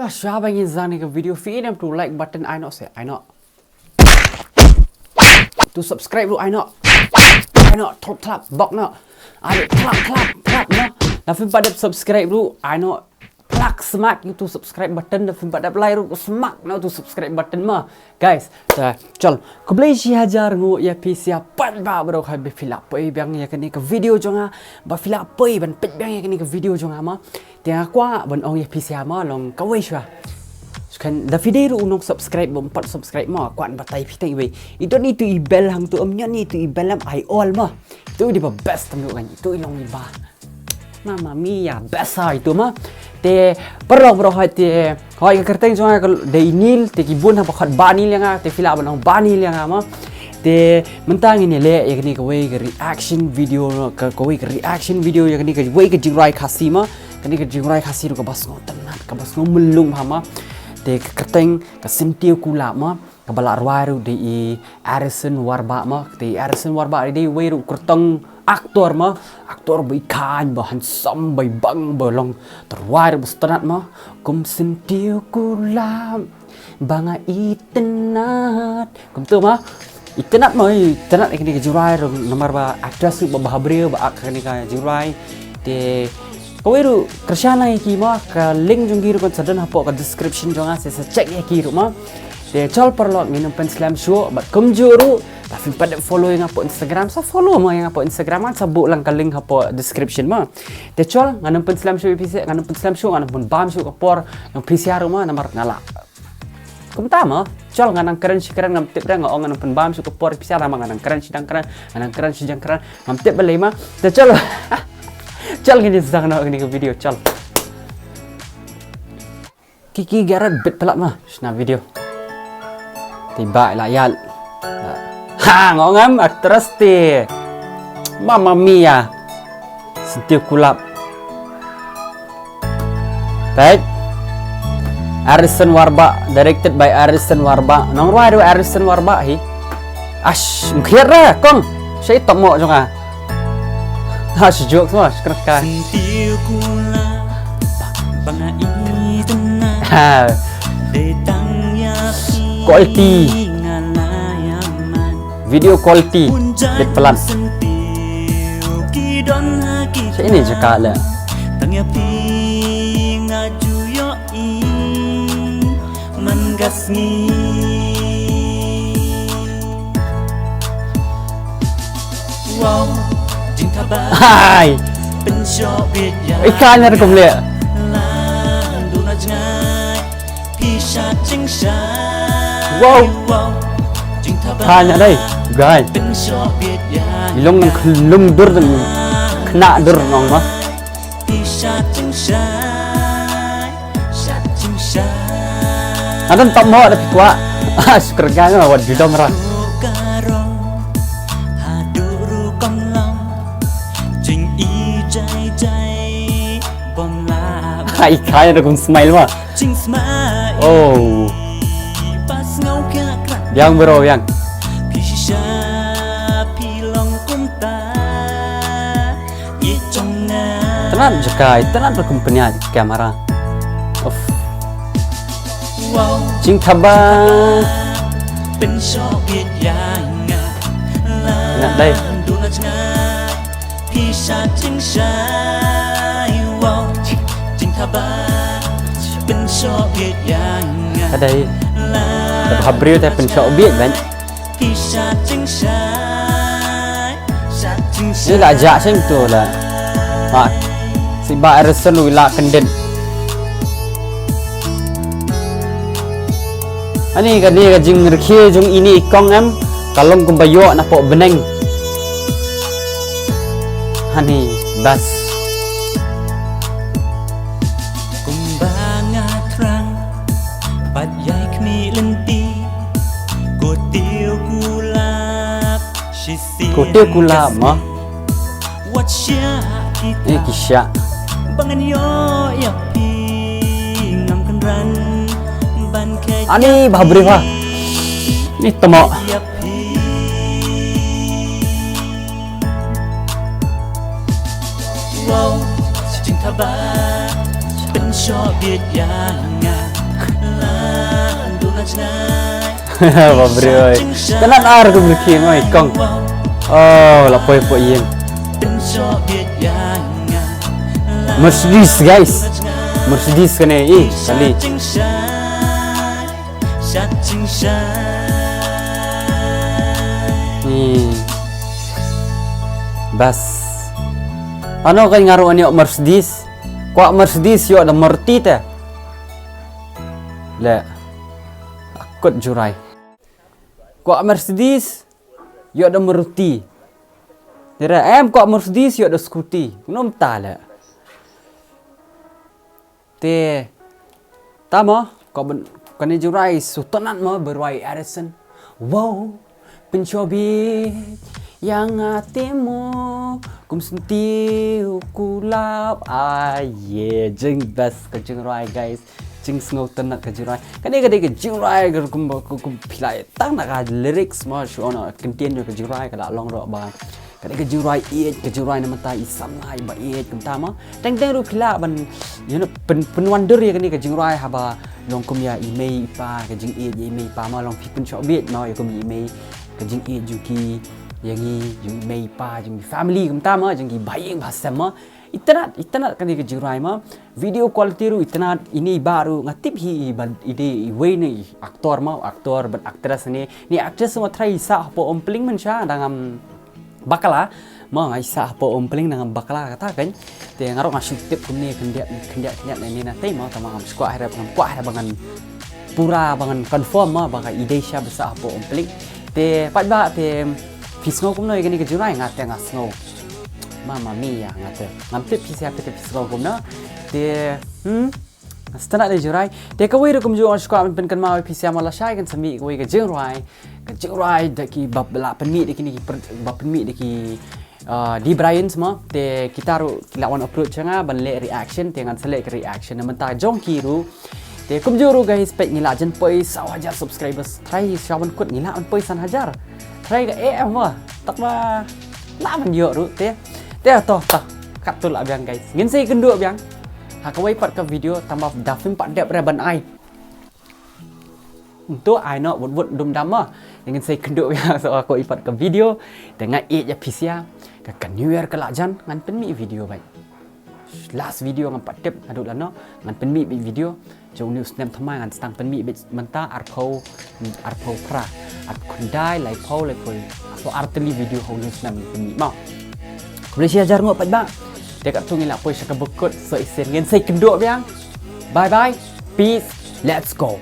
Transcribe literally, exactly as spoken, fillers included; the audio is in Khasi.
Shuwa ba ngin sdang ïa kane ka video, phi ïohi ne em, to like button ai noh se, ai noh. To subscribe ruh ai noh. Ai noh, thok clap bok noh. Ai clap clap clap noh. Lada phim pat dep subscribe ruh ai noh. Plak smack ïa uto u subscribe button, lada phim pat dep like ruh smack noh uto u subscribe button mo. Guys, ta, chol. Khublei shihajar nguh ïa phi sha paidbah baroh, haba phi la peit biang ïa kane ka video jong nga, ba phi la peit ban peit biang ïa kane ka video jong nga mo. Te nga kwah ban ong ïa phi sha mo, long kawei shuwa. Shu kan, lada phi dei ruh u nongsubscribe bym pat subscribe mo, kwah ban batai phi tang iwei. I don ito i bell hangto, ym don ito i bell, em, ai all mo. Ito i dei ba best tam ruh kan, ito i long i ba Mamma mia, best ha ito mo. Te paralok baroh, hooid te, hooid ka kyrteng jong nga ka dei Nil, te ki bun haba khot Bah Nil ïa nga, te phi lah ban ong Bah Nil ïa nga mo. Te mynta ngin ïaleh ïa kane kawei ka reaction video, ka, kawei ka reaction video ïa kane kawei ka jingrwai Khasi mo. Kane ka jingrwai Khasi ruh kaba sngewtynnat, kaba sngewmlung bha mo. Te ka kyrteng ka Syntiew Kulap mo. Kaba la rwai ruh da i Arison Warbah mo, te i Arison Warbah i dei iwei ruh u kyrtong actor mo, actor ba i khañ, ba handsome, ba i bang, ba long, te rwai ruh ba sngewtynnat mo, kum syntiew kulap ba nga itynnat. Kumto mo, itynnat mo, itynnat ïa kane ka jingrwai ruh namar ba actress ruh ba bhabriew ba act ha kane ka jingrwai. Te kawei ruh kyrshan lang ïa ki mo, ka link jong ki ruh kan sa don hapoh ka description jong nga, sa, sa check ïa ki ruh mo. Te chol paralok, ngin ym pynslem shuh, bad kumjuh ruh, lada phim pat dep follow ïa nga hapoh Instagram, sa follow mo ïa nga hapoh Instagram, ngan sa buh lang ka link hapoh description mo. Te chol, ngan ym pynslem shuh ïa phi sha, ngan ym pynslem shuh, ngan ym pynbam shuh ka por jong phi sha ruh mo, namar nga la. Kumta mo, chol, ngan nang kren shi kren, ngam tip re, nga ong ngan ym pynbam shuh ka por ïa phi sha, namar ngan nang kren shi dang kren, ngan nang kren shi dang kren, ngam tip balei mo. Te chol. Chol, ngin ïa sdang noh ïa kane ka video, chol. Kiki Garrett bit palat mo, shna video. Te ba la ïal. Ha, nga ong em, actress te. Mamma mia. Syntiew Kulap. Peit. Arison Warbah, directed by Arison Warbah. Nongrwai ruh Arison Warbah hi. Ash, mkhiat ra, kong. Shai top mo jong nga. Ha, shu jokes mo, shu kren kai. Ha. Quality. Video quality. Bit palat. Sa ini jaka le. Man ka sngi. Wow, jingtaba. Hai. Pynshoh biang. Ikan nar kumle. Lan duna jngai. Pisa jingshai. Wow. Wow. Jingtaba. Kan nar dei. Gai. Pynshoh biang. Ilong nang khlum dur, kena dur nong ma. Nga don tap mo da phi kwah. Ah, shu kyrkhu nga wat ju dom ra. Hai, kai da kum smile ma. Oh. Biang bro, biang. Tynat jaka, tynat rukom pynïaid kamera. Uff. Jingtaba. Tynat dei. Ka dei. Te bha briew te pynshoh bieit ban. Ni la jah seng tu la. Ha. Si Bah Harrison u la kyndit. Ani kane ka jingrkhie jong ine i kong em, ka long kumba ïoh na poh bneng. Ani bas. Kumba nga thrang, pat ïai khmih lynti, ko tiew kulap. Ko tiew kulap ma. Eh, ki shah. Ani bha briew ha. Ni tamo. Ba briew oi. Tang ar ka briew ki oi kong. Oh, la poi poi yin. Mercedes, guys. Mercedes kane, ih, kali. Ni. Bas. Ano ka nga ruh ngan ïoh Mercedes. Kwah Mercedes ïoh da Maruti te. Le. Akut Jairai. Kwah Mercedes ïoh da Maruti. Tira em kwah Mercedes ïoh da scooty. Kumno mynta le. Te tama ko ben kane Jairai sngewtynnat mo ba rwai Harrison. Wow, pynshoi beit ïa nga te mo, kum sngewthuh kulap. Ah, yeah, jing best ka Jairai, guys. Jingsngewtynnat ka Jairai. Kane ka dei ka Jairai ka kum, kum, kum phi la tang na ka lyrics mo, shu ono kyntien ka Jairai ka la long ruh ba. Ka dei ka Jairai ïeit, ka Jairai na mynta i samla i ba ïeit kumta mo. Teng teng ruh phi lah ban, you know, pyn, pynwandur ïa kane ka Jairai haba long kum ïa i mei i pa, ka jingïeit ïa i mei i pa mo, long phi pynshoi beit mo ïa kum i mei, ka jingïeit jong ki ïa ngi, jong i mei i pa, jong i family kumta mo, jong ki ba ïing ba sem mo. Itynnat, itynnat kane ka Jairai mo. Video quality ruh itynnat, ine i bah ruh nga tip hi i ba i dei iwei na i actor mo, actor bad actress ne. Ni actress mo trai i sah hapoh Umpling mynsha da ngam bakla. Mo nga i sah hapoh Umpling da ngam bakla kata kan. Te nga ruh nga shu tip kumne khyndiat, khyndiat, khyndiat ne na te mo, tangba ngam shu kwah hira, ngam kwah hira ba ngan pura ba ngan confirm mo ba ka i dei sha ba sah hapoh Umpling. Te pat ba te phi sngew kumno ïa kane ka Jairai? Nga te nga sngew Mamma mia, nga te ngam tip phi sha phi te phi sngew kumno. Te, hmm? Sngewtynnat ïa Jairai. Te kawei ruh kumjuh nga shu kwah ban pynkynmaw ïa phi sha mo, lashai kan sa mih kawei ka Jairai. Ka Jairai da ki ba la pynmih da kine ki, ba pynmih da ki, uh, Dee Bryant mo. Te kita ruh ki la wan approach ïa nga ban leh reaction, te ngan sa leh ka reaction na bynta jong ki ruh. Te kumjuh ruh guys, peit ngi la jan poi saw hajar subscribers. Trai sha ban kut ngi la ban poi san hajar. Trai ka eh mo. Tak ba la ban ïoh ruh te. Te to, to. Katto la biang guys. Ngin sa ïakynduh biang ha kawei pat ka video, tangba da phim pat dep re ban ai. Ntu ai noh wut wut dum dam mo. Ngin sa ïakynduh biang sa ha kawei pat ka video. Te nga ïeit ïa phi sha ka, ka New Year ka la jan ngan pynmih video bad. Last video ngam pat tip haduh lano ngan pynmih beit video. Jong u snem thymmai ngan sdang pynmih beit mynta arphew, arphew phra, arphew khyndai, laiphew, laiphew, arphew artylli video ha u snem pynmih mo. Khublei shi hajar nguh paidbah. Te katto ngi la poi sha kaba kut, so shisien ngin sa ïakynduh biang. Bye bye. Peace. Let's go.